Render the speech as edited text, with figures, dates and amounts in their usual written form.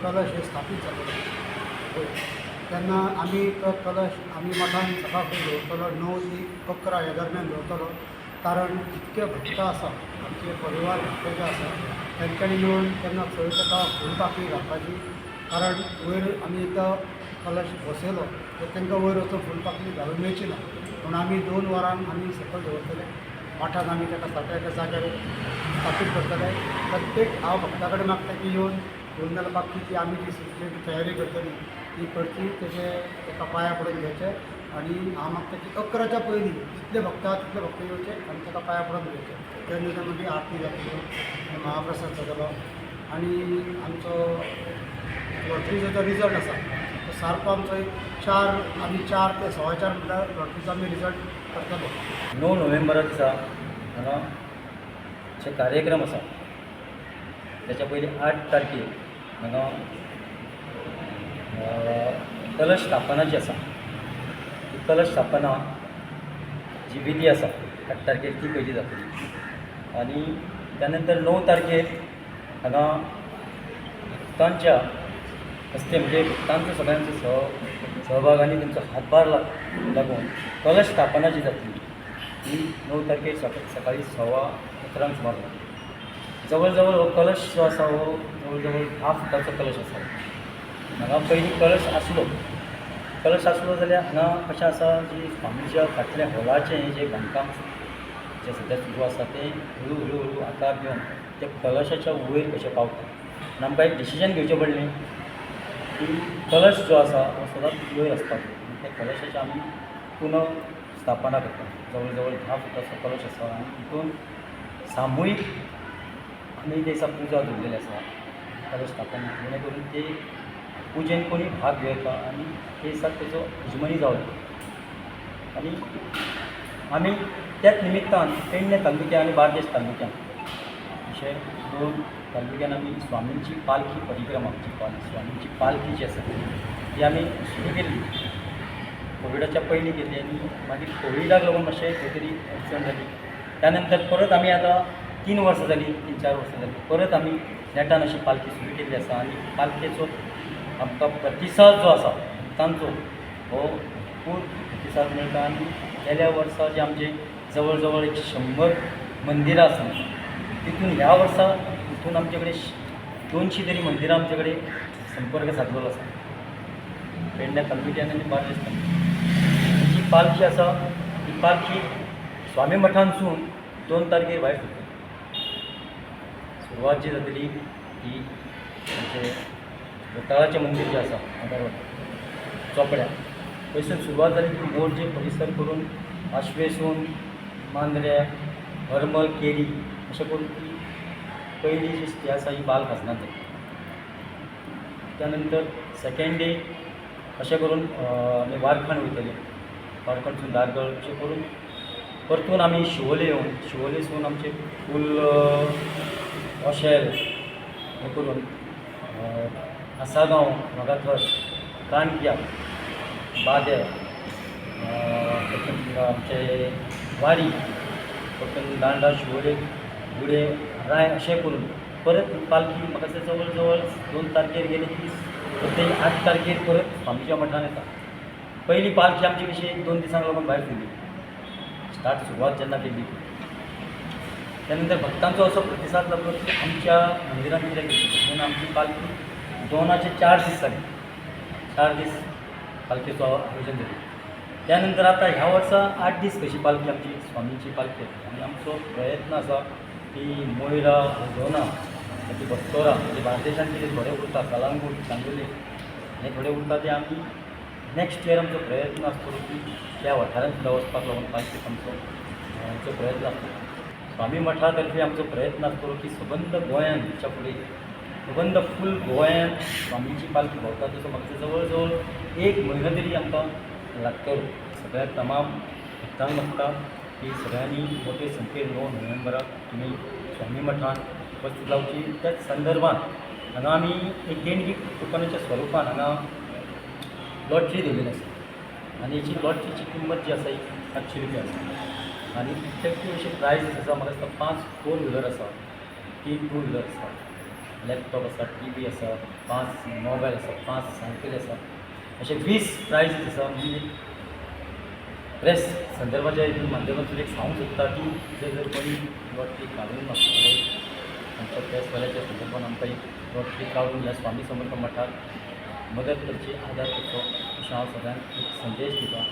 कलश हे स्थापीत जातलो वयर. तेन्ना आमी तो कलश आमी मठान सकाळ फुडें दवरतलो, 9 ते 11 ह्या दरम्यान दवरतलो, कारण जितके भक्त आसा, आमचे परिवार भक्त जे आसा, तेंच्यांनी येवन तेन्ना थंय ताका फुलपाखळी घालपाची. कारण वयर आमी एकदां कलश बसयलो तर तांकां वयर वचून फुलपाखळी घालूंक मेळची ना. पूण आमी 2 वरां आमी सकयल दवरतले. मठान आमी ताका सारक्या एका जाग्यार स्थापीत करतले. प्रत्येक हांव भक्ता कडेन मागता की येवन फूल नाजाल्यार पाकळी ती आमी जी जी तयारी करतली ती करची, तेजे ताका पांया पडून घेवचे. आनी हांव मागता की 11च्या पयलीं जितले भक्त आहा तितले भक्त येवचे आनी ताका पांया पडून घेवचे. त्या नंतर मागीर आरती जातली, महाप्रसाद जातलो आनी आमचो लॉटरीचो जो रिजल्ट आसा तो सारको आमचो एक चार, आमी 4 ते 4:15 म्हटल्यार लॉटरीचो आमी रिजल्ट करतले. 9 नोव्हेंबरा दिसा हांगा जे कार्यक्रम आसा, त्याच्या पयलीं 8 तारखेर हांगा कलश स्थापना जी आसा, ती कलश स्थापना जी विधी आसा 8 तारखेर, ती पयली जातली आनी त्या नंतर 9 तारखेर हांगा भक्तांच्या हस्ते, म्हणजे भक्तांचो सगळ्यांचो सहभाग आनी तेंचो हातभार लागून कलश स्थापना जी जातली ती 9 तारखेर सकाळी 11:15 सुमार जातली. जवळ जवळ हो कलश जो आसा हो जवळ जवळ 10 फुटाचो कलश आसा. हांगा पयलीं कलश आसलो. कलश आसलो जाल्यार हांगा कशें आसा, जी स्वामीच्या फाटल्या हॉलाचें जें बांदकाम जें सद्या सुरू आसा, तें हळू हळू हळू आकार घेवन ते कलशाच्या वयर कशें पावता. आनी आमकां एक डिसिजन घेवचें पडलें की कलश जो आसा हो सदांच वयर आसपाक जाय आनी त्या कलशाची आमी पुनः स्थापना करता. जवळ जवळ 10 फुटाचो कलश आसा आनी तितून सामुहीक आमी ते दिसा पुजा दवरलेली आसा कलश स्थापना, जेणे करून ते पुजेन कोणी भाग घेवं आनी ते दिसाक तेचो यजमानी जावं येता. आनी आमी त्याच निमित्तान पेडणे तालुक्या आनी बार्देस तालुक्यान अशे दोन तालुक्यान आमी स्वामींची पालखी परिक्रमा, जी स्वामींची पालखी जी आसा ती आमी सुरू केल्ली. कोविडाच्या पयलीं केल्ली आनी मागीर कोविडाक लागून मातशें खंय तरी अडचण जाली. त्या नंतर परत आमी आतां 3 वर्सां जालीं, 3-4 वर्सां जालीं, परत आमी नेटान अशी पालखी सुरू केल्ली आसा. आनी पालखेचो आमकां प्रतिसाद जो आसा भक्तांचो, हो खूब प्रतिसाद मेळटा. आनी गेल्या वर्सा जे आमचे जवळ जवळ 100 मंदिरां आसलीं, तितून ह्या वर्सा तितून आमचे कडेन 200 तरी मंदिरां आमचे कडेन संपर्क सादलेलो आसा, पेडण्या तालुक्यान आनी बार्देस तालुक्यान. जी पालखी आसा ती पालखी स्वामी मठांतसून 2 तारखेर भायर सरतली. सुरवात जी जातली ती आमचें वेताळाचें मंदीर जें आसा आधारवाड चोपड्या, थंयसून सुरवात जाली की मोरजे परिसर करून आश्वेसून, मांद्र्या, हरमल, केरी अशें करून ती पयली जी स्टे आसा ही बाल खाजनात जाता. त्या नंतर सेकेंड डे अशें करून आमी वारखंड वयतले, वारखंडसून धारगळ अशें करून परतून आमी शिवोले येवन, शिवोलेसून आमचे फूल ओशेल हें करून आसागांव, वागाथर, काणक्या, बादे, परतून आमचे वारी, परतून दांडा, शिवोले, गुडे, राय अशें करून परत पालखी म्हाका दिसता जवळ जवळ 2 तारखेर गेली की ते 8 तारखेर परत स्वामीच्या मठान येता. पयली पालखी आमची कशी 2 दिसांक लागून भायर सरली, स्टार्ट सुरवात जेन्ना केली. त्यानंतर भक्तांचो असो प्रतिसाद लागलो की आमच्या मंदिरान कित्याक येतली म्हणून आमची पालखी 2चे 4 दीस जाले. 4 दीस पालखेचो आयोजन जालें. त्यानंतर आतां ह्या वर्सा 8 दीस कशी पालखी, आमची स्वामींची पालखी येतली. आनी आमचो प्रयत्न आसा की मोयरा, हल्दोना, मागीर बस्तोरा, म्हणजे बार्देशान कितें थोडे उरता, कलांगूट, चांदोली हे थोडे उरता, ते आमी नेक्स्ट इयर आमचो प्रयत्न आसतलो की त्या वाठारांत सुद्दां वचपाक लागून पालखेक आमचो प्रयत्न आसतलो. स्वामी मठा तर्फे आमचो प्रयत्न आसतलो की सबंद गोंयान हेच्या फुडें सबंद फूल गोंयान स्वामीची पालखी भोंवता तसो म्हाका जवळ जवळ एक म्हयनो तरी आमकां लागतलो. सगळ्या तमाम भक्तांक मागता की सगळ्यांनी मोठे संख्येन 9 नोव्हेंबराक तुमी स्वामी मठान उपस्थित रावची. त्याच संदर्भात हांगा आमी एक देणगी कुपनाच्या स्वरुपान हांगा लॉटरी दवरिल्ली आसा आनी हेची लॉटरीची किंमत जी आसा ही 700 रुपया आसा. आनी इफेक्टीव अशे प्रायजीस आसा, म्हाका दिसता पांच फोर व्हिलर आसा, तीन टू व्हिलर आसा. लॅपटॉप आसा, टीवी आसा, 5 मोबायल आसा, 5 सायकली आसा, अशे 20 प्रायजीस आसा. म्हणजे प्रेस संदर्भाच्या हितून माध्यमांतून एक सांगूंक सोदता की जर जर कोणी लॉटरी काडूंक ना जाल्यार आमच्या प्रेसवाल्याच्या संदर्भान आमकां एक लॉटरी काडून ह्या स्वामी समर्थ मठाक मदत करची, आदार करचो अशें हांव सगळ्यांक एक संदेश दितां.